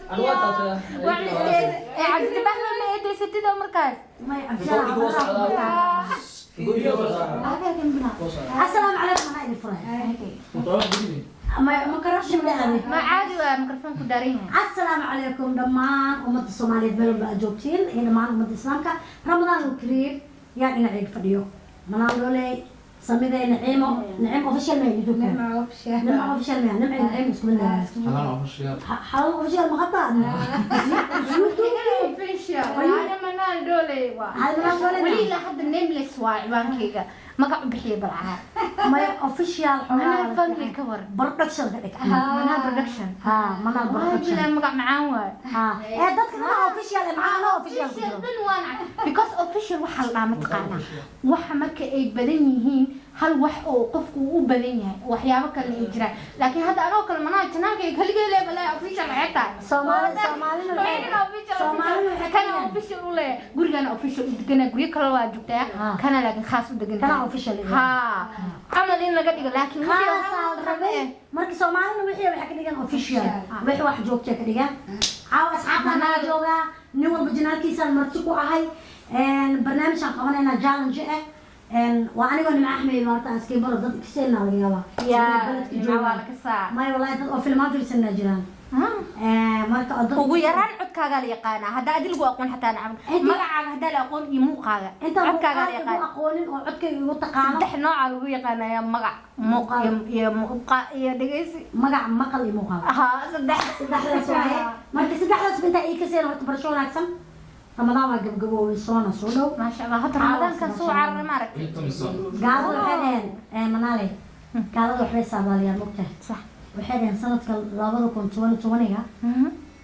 Ee Cabdifatax, ma eedaysatid oo markaas? May. Asalaamu calaykum, anaa idin furay. Ma makarashin leedahay? Ma caadi waa, mikrofoonku daaran yahay. Asalaamu calaykum dhammaan ummadda Soomaaliyeed meel walba aad joogtiin iyo dhammaan ummadda Islaamka. Ramadaan Kariim. Yaa dhinacayga fadhiyo? Manaan Loley, Samidey, Naciimo, Naciim Official. Ma YouTube Nimco Official? Ma Nimco, Naciim isku mid leedahay. Xalal Official ma qabtaa YouTube? Official hada Manaal Dhooley waa. Hada Manaal Dhooley. Weli ilaa hadda nameless waa ciwaankayga, magac u bixiya balcaha. Maya, official. Manaal Family ka war. Production ka dhig. Manaal Production. Ha, Manaal Waa Production. Bilaay, magac macaan waay. Ha, ee dadka dhan official ee maxaa anoo official ku Official jiro? Dhan waan, because official waxaa la dhahaa, mataqaanaa, waxa marka ay badan yihiin hal wax oo qofku uu u badan yahay, waxyaabo kale ay jiraan, laakiin hadda anoo kale Manaal channelkayga kaligay leeba official waxay tahay. Soomaalina Soomaalina waxay kana ka official u leeyahay, gurigana official u deganaa, guryo kale waa joogtaa. Kana laakiin khaas u degan. Kana official u. Ha, camal in laga dhigo, laakiin wixii khaasaa la rabay. Marka Soomaalina wixii waxay ka dhigan official, wixii wax joogtay ka dhigan. Caawa asxaabtaan nala joogaa, nin walba channelkiisaan marti ku ahay. Barnaamijaan qabanaynaa challenge ah. Waa anigoo Nimco Axmed maarta aan iskiin baro, dad ikseena laga yaabaa. Yaa baledka Nimco waa joogaan. la kasaa. Maya, wallahi dad oo filmaan fiirsanaa jiraan. Marka oo dad Ugu yaraan codkaagaa la yaqaanaa, haddaa adi lagu aqoon xataa, nacam, magacaaga haddaa la aqoon iyo muuqaaga, intaan codkaagaa la muuqaalka igu yaqaana. aqoonin oo codkayga igu taqaano. Saddex nooca lagu yaqaanaya: magac, muuq iyo muuqa iyo dhegeysi. Magac, maqal iyo muuqaal. Ha, saddex. Saddexdaas waaye. Marka saddexdaas intaa ii kaseen, horta barasho wanaagsan. Ramadaan waa gabgaboobay, soona soo dhow. Maasha Allah, hadda Ramadaankan soo cararay, maaragtay. Gaalada waxay dhaheen, Manaale, gaalada waxbay saadaaliyaan, mogtahay? Sax. Waxay dhaheen sanadka 2020-ga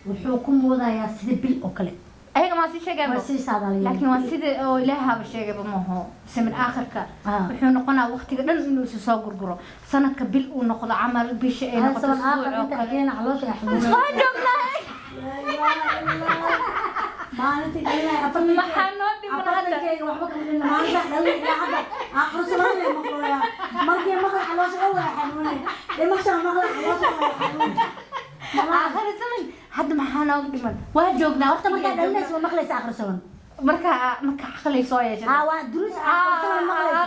wuxuu ku moodayaa sida bil oo kale. Ayaga maa sii sheegeen? Waa sii saadaaliyeen. Laakiin waa sida oo Ilaahaba sheegayba maho simin aakhirka. Wuxuu noqonaa waqtiga dhan inuu isu soo gurguro, sanadka bil uu noqdo camal, bisha ay hal noqoto saban usbuuc aakhir oo inta kale. Keena caloosha ay xanuunayso. Waa joognaa. Maalintii dhalinay afartan. Maxaa noo dhiman hadda? Afartankeyga waxba kama dhina. Maalinta dhalin ilaa hadda aakhir sanadii maqlooyaa. Markii maqla caloosha dhan waa xanuunay, dhimashana maqla caloosha waa xanuunay. Aakhir zaman hadda maxaa nooga dhiman? Waa joognaa. Horta markaa dhalinaysa ma maqlaysa aakhir saban? Marka caqli soo yeeshay. Haa, waa duruus aakhir saban maqlaysa,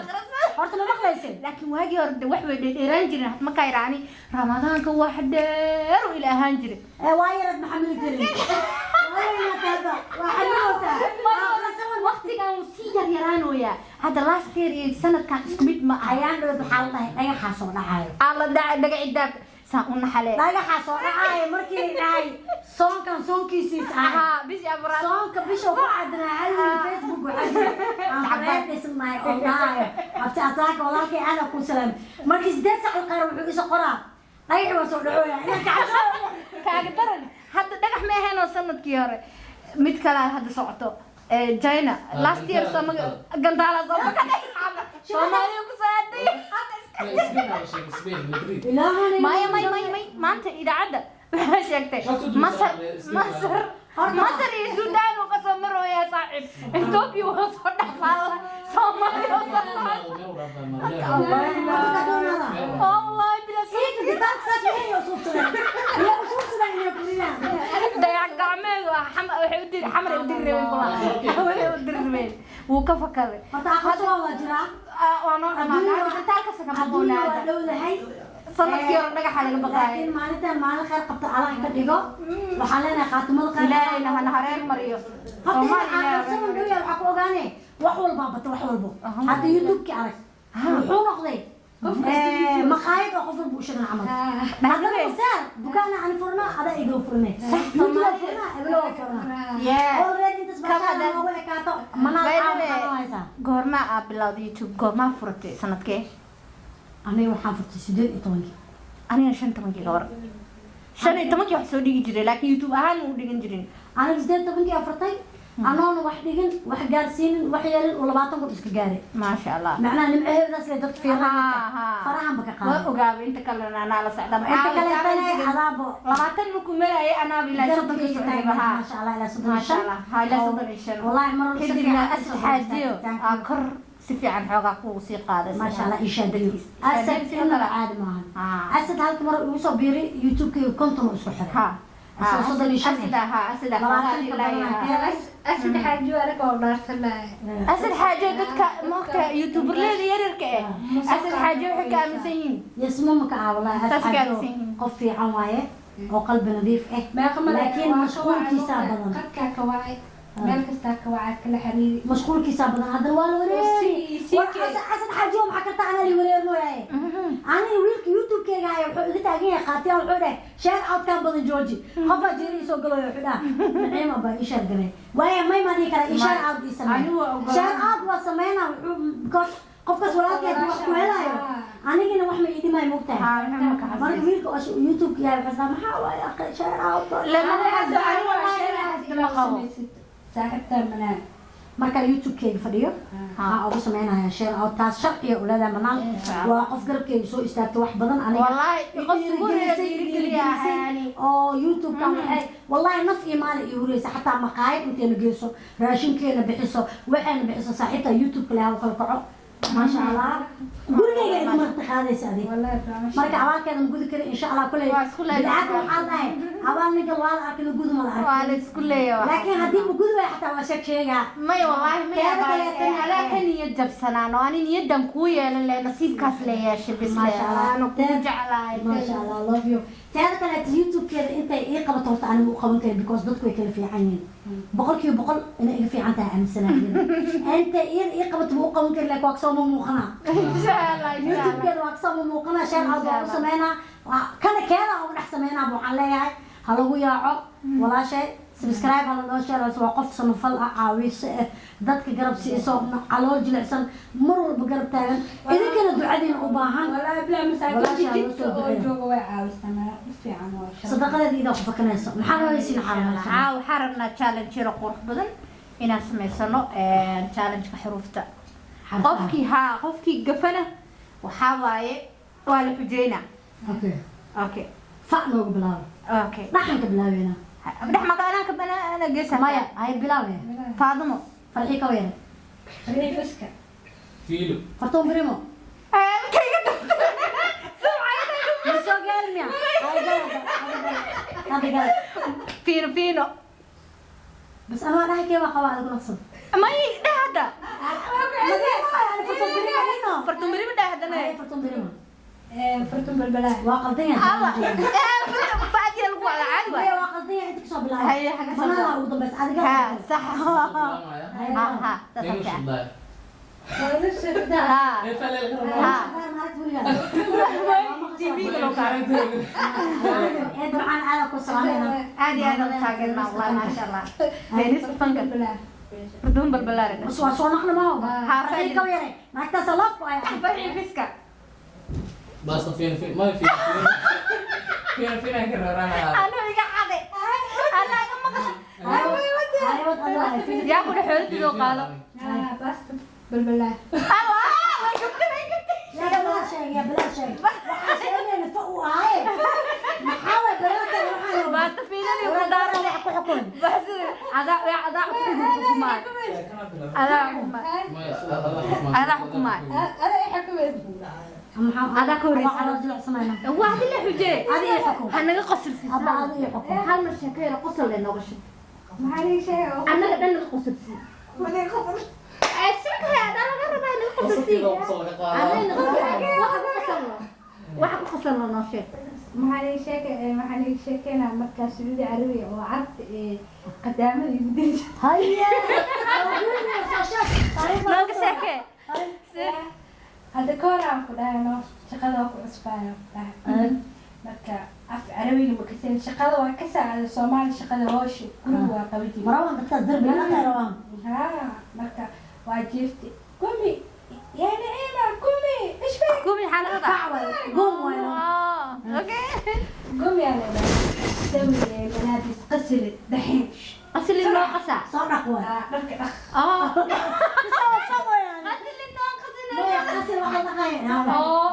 horta ma maqlaysin. Laakiin waagii hore de wax way dheerdheeraan jireen. Hadda markaa yidhaani Ramadaanka wax dheer u ila ahaan jiray. Ee waa yarad, maxamili jirin. Waa weynaatay hadda, waa xanuunaysaa aakhir saban. Waqtigan wuu sii yaryaraanoyaa hadda. Last year iyo sanadkan isku mid ma aha. Ayaan dhawed waxaa la dhahay dhagaxaa soo dhacayo. Alla dhagaci daabka saan u naxale. Dhagaxaa soo dhacaayo markii la dhahay soonkan soonkiisiis ahay. Ahaa, bishii afraad. Soonka bisha ku cadnaa hal wiil Facebook waxaa jira aan fareen dhisnahay oo dhahayo abti ataaka walaalkay aada ku salaam. Markii 8 sac qaar wuxuu iso qoraa dhagaxi waa soo dhacooya inaan kacabsado. Kaaga daran hadda dhagax ma ahayn oo sanadkii hore mid kale hadda socoto. China last year soo gantaala soo makaday, Soomaaliya ku soo aaday. Ilaahana. Maya, may may may, maanta idaacadda waxay sheegtay Masar, Masar, Masar iyo Suudaan uu kasoo marooyaa saaxiib. Ethiopia waa soo dhafaala, Soomaaliya oo soo socda. Wallahi bila. Dayac gacmeed waa waxay u diri xamar, u diri rabeen kula, waxay u diri rabeen, wuu ka fakaday. Horta aqoonsi waa jiraa. Waa noo dhamaaday isbitaalka kama Adduunya waa qoonaada. dhowdahay. Sanadkii hore dhagaxa laga baqaayay. Laakiin maalintan maalin khayr qabta Allah ka dhigo. Waxaan leenahay khaatimada khayr. Ilaahayna hana hareer mariyo. Horta Soomaali aqoonsadan dhow yahay, waxaa ku ogaanay wax walbaa bata, wax walbo. Hadda YouTube-kii arag wuxuu noqday maqaayad oo qof walba u sheegan camal. Haddana masaar dukaana aan furnaa, adaa iga furnay, YouTube waa furnaa, ebelo waa furnaa. Already intaas Kaba baa noogu ekaato manaal. By the caawa way, maxaa haysaa? Goormaa aa bilowday YouTube? Goormaa furatay? Sanadkee? Aniga waxaan furtay 18-kii. Aniga 15-kii ka war. 15-kii wax soo dhigi jiray, laakiin YouTube ahaan ma u dhigan jirin. Aniga 18-kii aa furtay, anoona wax dhigin, wax gaarsiinin, wax yeelin, uu 20,000 iska gaaray. Maasha Allah. Macnaha nimcaheedaas lay dadka fiiran farahanba ka waa qaaday. Ogaabay inta kalena anaa la socda. Inta kaleetana adaabo. 20 markuu marayay anaaba ilaa 30 ka socday ha. Maasha Allah, ilaa soddon iyo Maasha shan. Allah, ha, ilaa 35. Wallahi mar walba si Kadibna fiican Asad Xaajiyo aa kor si fiican xoogaa kuu sii qaaday. Maasha Allah, ishaadiyo Asad inaba caadi maahan. Asad halka mar igu soo biiray YouTube-kayga 50 uu isku xiray. Asoo 35. Asida, ha, asida. 20 ka badan aan ka helay. Asad Xaaji anaga oo dhaarsanaya. Asad Xaajo dadka moogta youtuberleyda yaryarka eh, Asad Xaajo waxay ka aaminsan yihiin. Yasmo ma ka ah wallahi. Saas ka Xaajo aaminsan yihiin. Qof fiican waaye oo qalbi nadiif ah, Meeqa male laakiin mashquulkiisaa badan. Qadkaa ka wacay, meel kastaa ka wacay, kala xiriiri. Mashquulkiisaa badan, haddana waa la wareeri. Sii- War Asad Xaajiyo, maxaa karta anaa li wareernooyaye? Aniga wiilka YouTube-keyga haya wuxuu iga taagan yahay qaatiyaan, wuxuu dhahay share outkaan badan jooji. Qofaa jeeri isoo galayo, wuxuu dhaha Naciima baa ii share garay waaya, may maan dhihi karaa ii share out ii samee. Anigu waa ogolaan. Share out waa sameynaa, wuxuu because qofkaas walaalkeed wax ku helayo, anigina wax ma ii dhimaayo, moogtahay. Haa, maxaa ma ka Marka xasuusta? wiilka oo YouTube yahay wuxuu dhahaa maxaa waaye share out. Lama xasdo, anigu wallahi lama qabo. Saaxiibtaa manaa. Marka YouTube-keyga fadhiyo waxaa ugu sameynaya share out, taas sharciya u leedahay manaan. Waa qof garabkeyga soo istaagta wax badan aniga Wallahi, qof ugu horeeya dhiirigelisay, dhiirigeliya yani. Oo YouTube-kan waxay wallahi naf iyo maali ii hureysa, xataa maqaayad inteena geyso, raashinkeena bixiso, waxayna bixiso. Saaxiibta YouTube-ka leh kala kaco, maasha Allah, gurigeyga igu marti qaadaysa adig. Wallahi barnaamij. Marka abaalkeeda ma gudi kari, insha Allah. Kuley Waa isku leedahay. Bidcada waxaa dhahay abaal ninka waa la arkin, gudi ma la Waa arkin. la isku leeyahay. Laakiin haddii ma gudi waaya xataa waa sheeg sheegaa. May, wallahi may. Teeda kaleetana- Adaa ka niyad jabsanaan oo ani niyadan kuu yeelan leh, nasiibkaas la yeeshay bis le. Maasha Allah. Aanu kugu jeclahay. Maasha Allah, love you. Teeda kaleeta YouTube-keeda intay ii qabato horta anigu u qaban karin, because dadku way kala fiican yihiin. 100% inay iga fiican tahay aaminsanahay. Intay iyada ii qabato ma u qaban karin, laakiin waa kasoo muuqanaa. Insha Allah, insha Allah. YouTube-keeda waa kasoo muuqanaa, share out waa u sameynaa. Kana keeda ugu dhex sameynaa. Waxaan leeyahay ha lagu yaaco walaashay, subscribe hala loo share. Waa qof samafal ah, caawiso eh, dadka garab siiso, calool jilicsan, mar walba garab taagan, idinkana ducadiina u baahan. Wallahi bilaa masaakiinta Walaashaa loo jidka soo oo duceeyo. jooga way caawisaa, u fiican waa sharaf. Sadaqadeeda idaa ku fakanayso, maxaa nooleysiin xaalanaysa? Haa, waxaan rabnaa challenge yaro qurux badan inaan samaysano, challenge-ka xuruufta. Qofkii, haa, qofkii gafana waxaa waaye waa la xujeynaa. Okay. Okay. Fa noogu bilaabo. Okay. Dhaxanka bilaabeyna. Dhex maka anaa ka ana geesa. Maya, hay bilaabe. Faadumo. Farxii ka weere. Riifiska. Fiilo. Fartoon Birimo. Kayga. Ma soo gaari miya? Hay gal hadda, gal. Fiino fiino. Bas anaa dhaxankee waa qabaa, adigu naqsad. May dheh hadda. Fartoon Birimo dhino. Fartuun Birimo dheh haddana. Hay, Fartoon Birimo. Fartun balbalaa. Waa qaldan yahay. Allah, faadiya lagu wada caadi waay. Maya, waa qaldan yahay, inta kasoo bilaabay. Haye, xagga soo Banana bilaabay. ugu dambaysa adiga. Ha, sax, ha ha, saas fiican. Ha ha. TV-ga loo kaaray. Eed macaan, aada ku salaameyna. Aad iyo aad u taageernaa wallahi, maasha Allah, beenista fanka Fartuun balbalaaran. Bas waa soo naqna maaho. Ha. Farxii ka weere naagtaas loofku ay. Farxii fiska. Basta fiino fiino ma fiino fiino fiino fiino ka rarana. Anuu iga xaday, anaa iga maqan. Haywad Allah. Yaa ku dhexoolidoo qaado. Basta balbalaa. Allah, way gubtay, way gubtay. Yaa balaa sheeg, yaa balaa sheeg, waxaa sheegayna fa uu ahaye, maxaa way balaaka waxaan. Baasta fiinadii ku daaran. Wax ku xukun. Baasta adaa adaa xukumaa, adaa xukumaa, adaa xukumaa. Ada i xukumaysa. Maxaa Adaa ka horeysa. Waxaa loo jilicsanayna. Waa hadii la xujee. Adi ii xukun. Ha naga qosolsiiso. Abba, adi ii xukun. Hal mar sheeko yar qosol leh nooga sheeg. Maxaa lii sheega? Annaga dhan naga qosolsii. Sheekaya adaa laga rabaa naga qosolsii. Annaga naga waxa ku qosolno, waxa ku qosolno noo sheeg. Maxaa lii sheega? Maxaa lii sheekeynaa? Markaa Sacuudi Carabiya oo carabta ee qadaamada igu dili jirtay. Haye, soo sheeg. Nooga sheekee. Hadda ka hor aan ku dhahay no, shaqada waa ku cusbaaya ku dhahay. Marka af carabiga ma kasin, shaqada waa ka saacada Soomaali, shaqada hoosha guriga waa qaban jiray. Marawaan dadkaas darbi la rawaan. Haa, marka waa jiifti, gumi yaa Naciima, gumi ishbik. Gumi maxaa laga wadaa? Kac waay, goom waay. Okay. Gumi yaa leedahay sawi malaabis qasili daxiin. Qasli noo qasaa. Soo dhaq waay. Dharka dhaq. Oh. Soo soo waay. Qasli noo qasina. Maya, qasil waxaa dhaqaya. Oh.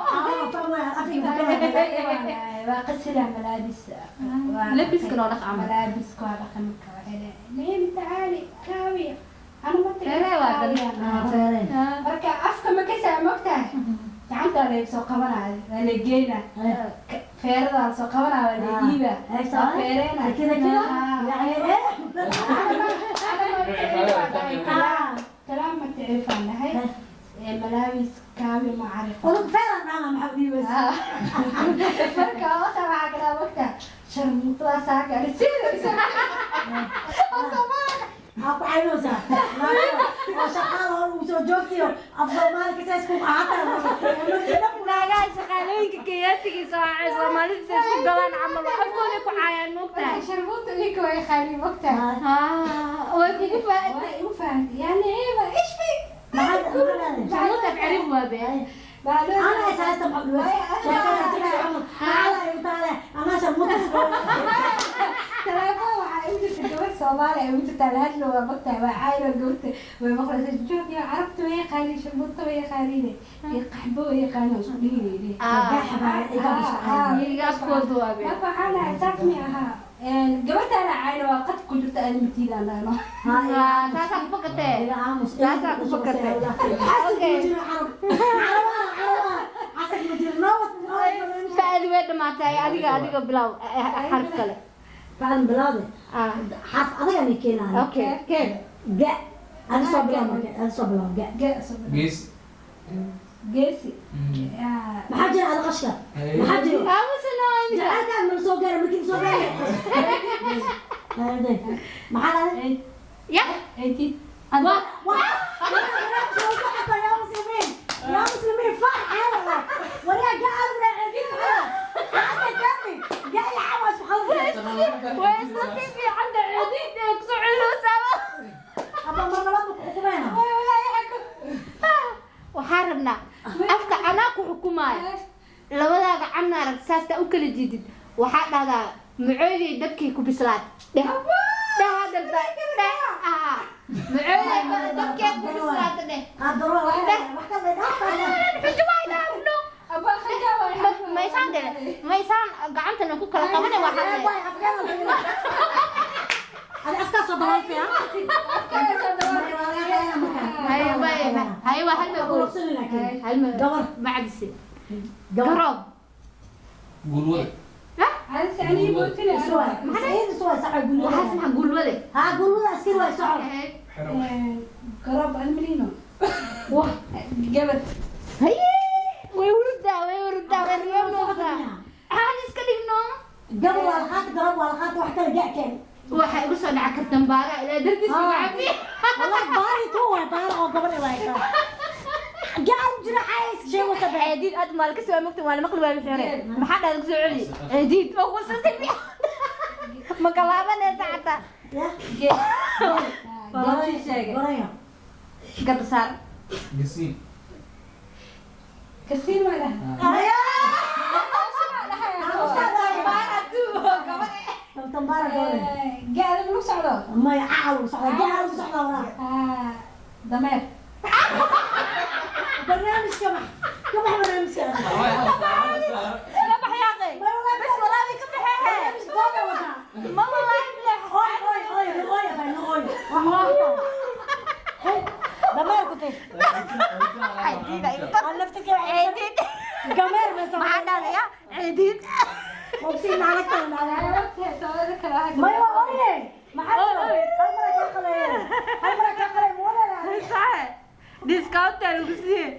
Waa qasila malaabis. Labiska noo dhaq camal. Malaabiska waa dhaqan. Marka waxay leedahay Naciim tacaali kaawiya, anu ma Feere waa tagi. Marka afka ma ka saa mogtahay, gacantaa laga soo qabanaya, waa la geynaa. Feeradaas soo qabanaa waa la dhiiba. Waa feereena. كذا كذا يعني ايه. Kalaam ma tacriifaan nahay. Malaawis kaabi ma carif. ولك فعلا انا ما حبيبي بس. Marka hoose waxaa kalaa wagta sharmuutadaasaa gaadhsiinaysa oo Soomaaliya. Aku caynaysaa oo shaqaala oo soo joogtiyo af Soomaali ka saas ku qaata. Naagaha shaqaalooyinka kenyaatigiisa waa Soomaalida say isku galaan camal, afkooday ku caayaan, moogtahay. Sharmuuta idinka way qaaliin wagta. Way kugu faa Waa igu fahantay yaa Naciima, ish fik? Sharmuuta af cariib waa be. أنا أساسا بحب بس شغالة كده عمر على يطالع أنا شرموطة. Telefoon waxaa igu jirta gabar Soomaali ay igu jirtaa la hadlo waa mogtahay, waa caayno gabarta way maqlaysaa joog iyo carabta way yaqaaniin, sharmuuta way yaqaaniin iyo qaxbo way yaqaaniin, isku dhihinayne. Iyaga afkooda waa be. Marka waxaan dhahay saas mi ahaa gabartaana caayno waa qad ku jirta aadamatiidaan dhahno. Saasaa ku fakatee. Saasaa ku fakatay. عرب عرب عسك مدير نوت. Fa'adi way dhamaatay. Adiga bilow xarf kale. فعلا بلاده حرف أضيع مكينا. Okay, keen. جاء أنا صوب بلا أنا صوب بلا جاء. Gees. Geesi. ما حد على قشة ما حد. Aamusano imika. جعلت من سوق من سوق ما حد. Ya. Ciidid. يا مسلمين يا مسلمين فرح هذا ولا قاعد ولا عديد هذا كمي قاعد يعوز وخلص. Way isla sii fiicanta cidiid ee kusoo celoosaaba. أبا مرة لا بحكمنا. Waxaan rabnaa afka anaa ku xukumaaya labadaa gacanna arag saasta u kala jiidid, waxaa dhahdaa macoydey dabkay ku bislaad dheh dheh hadalta dheh ah macoydey dabkay ku bislaata dheh. قدروا واحد واحد. Xujo waa dhaafno. Maysaan dele maysaan gacantana ku kala qabane waa hadle. أنا أفكار صدمات فيها. Haye haye waa hal ma hal ma Gabar. macdise. Gabar. Garoob. Gulwada. Waxaas maxaa gulwade? ها قولوا أسكر وسعر. Garoob almalino gabad. Haye way hurdaa, way hurdaa, way riyoonaysaa, aan iska dhigno. قبل والخات قرب والخات واحد رجع كان. Waxaa igu soo dhaca kartambaara ilaa dartiis iga cabi. والله باري تو باري أو قبل وايد قاعد جرى عايز شيء وسبع. Ceediid aad maal ka soo mogta waa la maqli waa xire maxaa dhahda kusoo celi ceediid oo wasatay ma kalaabanaysa xataa. يا Waa loo sheegay. قرية. Garbasaar. Gasiin. Kasiin waa dhaha. تنبارة قولي. Gaada lagu socdo. ما يعاو صح قاعد صح ولا. Dameer. برنامج كم كم برنامج كم. Ka bax yaaqay bas walaabi ka baxee. برنامج قوي ولا. Ma walaahi bilax. أوي أوي أوي أوي أوي أوي دمار كنت. Ceediid ay أنا ceediid. قمر بس. Maxaa dhahda ya ceediid? مبسوطين على ما هو أوي ما حد هل مرة كقلة هل مرة كقلة ولا لا. Discount lagu siiyey,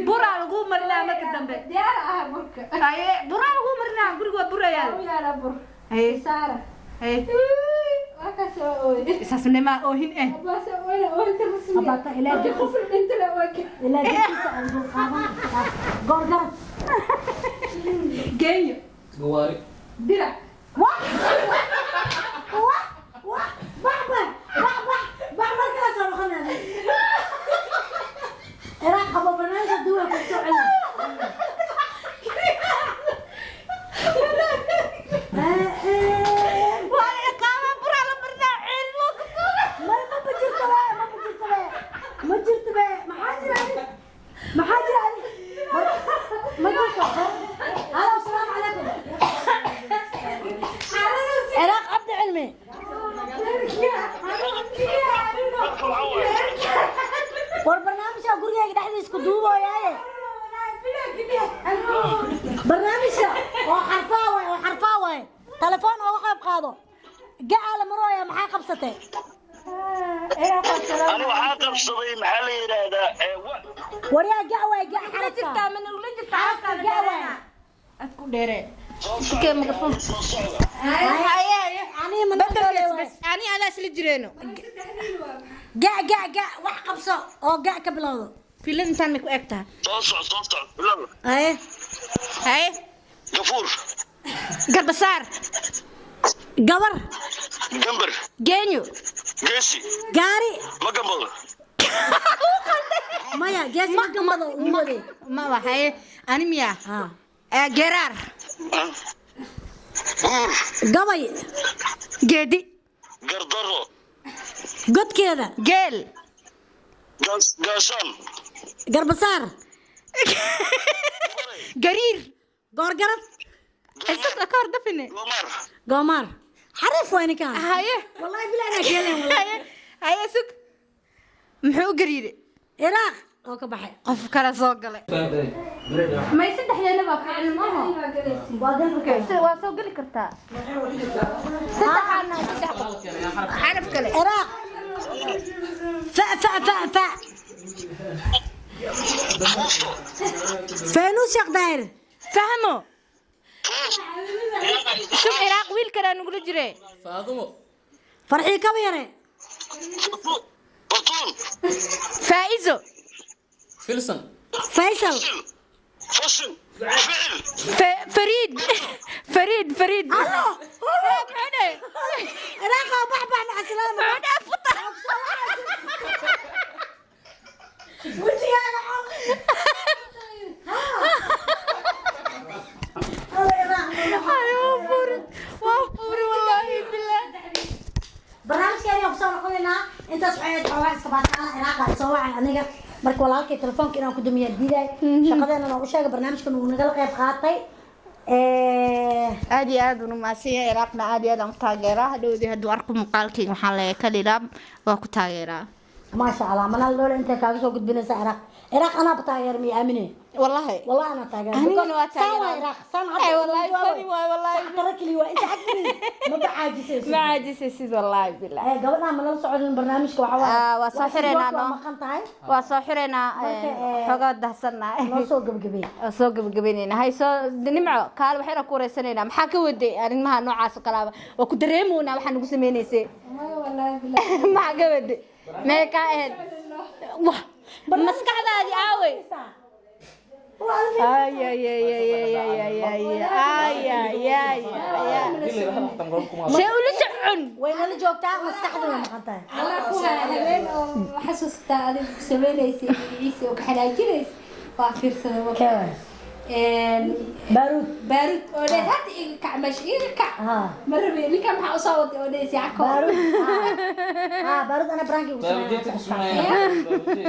buraa lagu marinaa marka dambe. Diyaar ah burka. Haye buraa lagu marinaa, guriga waa burayaa. U yaala bur. Haye. Saara. Haye. Waa ka soo ooy. Saasnimaa oohin eh. Abaase ooyna ooyinta rasmiga. Abaata ilaa Markii qof dhinta la waa ka. إلى جبت قرقر. Kenya. Gawaari. Dirac. واه واه واه بابا بابا بابا كلا صار خلنا راح ابو برنامج الدول كنت Waa la iqaama buraa la marinaa ceel loo kutuuga. ما ما بجرت بقى ما بجرت بقى ما جرت بقى ما حاجر عليك ما حاجر عليك ما جرت. هلا والسلام عليكم عراق عبد علمي. War barnaamijka gurigayga dhexdiisa ku duubayaaye. Barnaamijka oo xarfaa waay, oo xarfaa waay. Telefoon ooga qayb qaado. Gacaala marooya, maxaa qabsatay? Ani waxaa qabsaday, maxaa la yidhaahdaa, Waryaa, gac waay, gac xarafka. Jirtaa ma nagula jirtaa? Xarafka gac waay. Aad ku dheeree. Soo Okay, microphone. soo socda. Aniga ma Bedelkees bas ani adaa isla jireeno. Gac, gac, gac, wax qabso oo gac ka bilowdo. Filad intaan may ku eg tahay. Soo soc, soo soc, bilow. Haye. Haye. Gafuur. Garbasaar. Gabar. Gambar. Geenyo. Geesi. Gaari. Ma gambado. Maya, geesi ma gambado, uu waday. Ma waxaye ani miya? Ha. Geraar. Guur. Gabay. Geedi. Gardaro. Godkeeda. Geel. Gaashaan. Garbasaar. Gariir. Goorgarad. Isaga ka hor dafine. Goomaar. Goomaar, xariif waay ninkaan. Haye. Wallahi bilaa inaa keelen wallahi. Haye, haye, sug, muxuu u gariiray? Iraaq oo ka baxay. Qof kale soo galay. May saddexdeena baa ficil maaho. Waa galka. Waa soo geli kartaa saddexaana, saddex qof, xaraf kale. Iraaq, fa, fa, fa, fa. Fuusto. Faynuus Sheekh Daahir. Fahmo. Fuus. Sug, Ciraaq wiil kalaa nagula jire. Faadumo. Farxii kaba yare. Batuun. Faa'izo. Filson. Faysal. Fasil. Ficil. Fariid, Fariid, Fariid. Allo. Muxuu dhahay? Iraaq oo bax bax macasalaama. Muxuu dhahay? Futa. Wejigaaga col. Alla, Iraaq. Ay, waa buuri, waa buuri, wallaahi billaah. Barnaamijkeena ayaan kusoo noqonaynaa. Intaas waxay ahayd xoogaa iska baataana. Iraaqa soo wacay aniga. Marka walaalkay telefoonka inaan ku dumiyaa diiday. Shaqadeena noogu sheegay, barnaamijkan uu nagala qayb qaatay. Aad iyo aad unu mahadsan yahay Ciraaqna, aad iyo aad aan u taageeraa. Hadhowdii hadduu arko muuqaalkayga, waxaan leeyahay kalilaab waa ku taageeraa. Maasha Allah, Manaal Dhoole intay kaaga soo gudbinaysa. Ciraaq, Ciraaq anaaba taageer, miya aamine? Wallahi. Wallahi anaa taageer. Anigana waa Saan waa taageeraa. Ciraaq saan. Ay, wallahi funny waay, wallahi. Tara keliya waa inta xag ma bacaajisayso. Ma caajisaysid, wallahi billaah. Gabadhaan ma lala soconin barnaamijka, waxaa waaye. Ah, waa soo xireynaa, waa no. maqan tahay. Waa soo xireynaa. Marka, xoogaa dahsannahay. Noo soo gabagabey. Waa soo gabagabeynayna. Hay, soo Nimco, kaale, waxayna ku wareysanaynaa maxaa ka waday arrimaha noocaas oo kalaaba. Waa ku dareemoynaa waxaa nagu sameynaysay. Maya, wallaahi billahi. Maxaa ka waday? Mee kaa ahayd? Wah, maskaxdaadii aawey? Ay ay ay ay ay ay ay ay ay ay ay ay, see ula socon? Way nala joogtaa, maskaxda way maqan tahay. Allah ku haya, habeen oo xasuustaa adiga ku sameynaysay magaciisa oo ka xanaajinaysay, waa fiirsaday marka. Kee? Baaruud. Baaruud oo dhees hadda iga kac, meesha iga kac. Ma rabi ninka, maxaa usoo waday oo dhees yacko. Baaruud ha, baaruud ana branki ugu sameeyaa.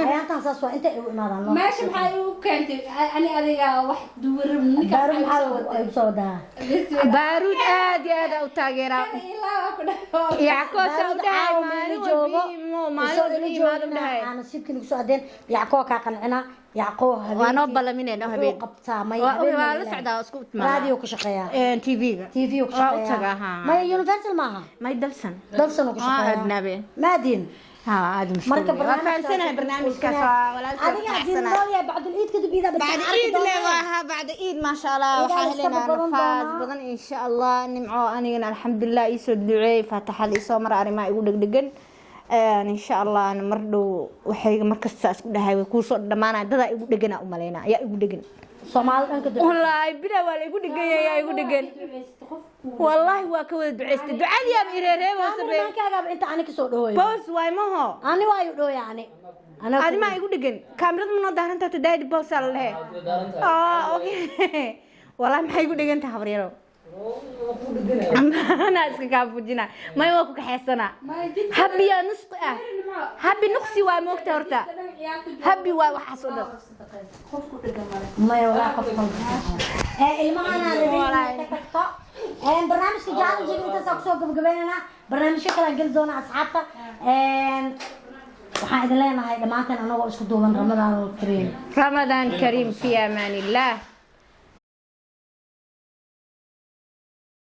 Ayaantan saas waa intay igu imaadaan loo. Meesha maxaa igu keentay? Ani adiga wax duwan rabin, ninka Baaruud maxaa maxaa igu soo waday? igu soo wadaa? Baaruud aad iyo aad u taageeraa. Ilaa waa ku dhahay. Yacko saa u Baaruud dhahay caawa maalin meela joogo. walba imo, maalin Isoo walba ila imaado joogina dhahay. aan nasiibkii nagu soo adeen. Yacqoo kaa qancina, Yacqoo habeenkii. Waa noo ballaminayna Wuxuu habeen. qabtaa may Waa habeen waa ma la ilaahay. socdaa, waa isku timaada. Raadiyo ku shaqeeyaa. TV-ga. TV ku Waa u shaqeeyaa. tagaa, ha. Maya, Universal maaha. May, Dalsan. Dalsan uu ku Waa shaqeeyaa. adnaabe. Maadin. Ha, aad mashquul. Marka waa fahansanahay barnaamijkaas, waa walaalkay. Adiga haddii nool yahay bacdul iid kadib iidaa bal بعد arki عيد doonaa. لا واها بعد عيد ما شاء الله. Ciidaa waxaa la iska helaynaa badan nafaas doonaa. badan insha Allah. Nimco, anigana alxamdulilah, iisoo duceey, faataxada isoo mara, arrimaha igu dhegdhegan insha Allah mar dhow waxayga markasta isku dhahay way kuusoo dhamaanaya. Dadaa igu dheganaa u malaynaa, yaa igu dhegan? Soomaali dhanka duceysa. Wallaahi bila waa la igu dhegan yahay, yaa igu dhegan? Wallaahi waa ka wada duceystay, ducadii aba ireereebo sameey. Kaamiramankaagaaba inta ani kasoo dhawooyo. Boos waay maho. Ani waa igu dhawooya ani. Anaa ku- Adimaa igu dhegan, kaamirada ma noo daaranta daadi boosaa la dhehe. Ah, okay. Wallahi maxay igu dhegan tahay, habaryaro? Anaa iska kaa fujina, may waa ku kaxaysanaa. Habiya nusqi ah, habi nuqsi waa moogta horta, habi waa waxaas oo dhan. Maya, walaa qof walba. Ilmahana rabay inay ka tagto. Barnaamijka challenge intaas kusoo gabagabeynana, barnaamijyo kale aan geli doona asxaabta. Waxaan idin leenahay dhammaanteen anagoo isku duuban, Ramadaan Kariim. Ramadaan Kariim, fi amaan illah.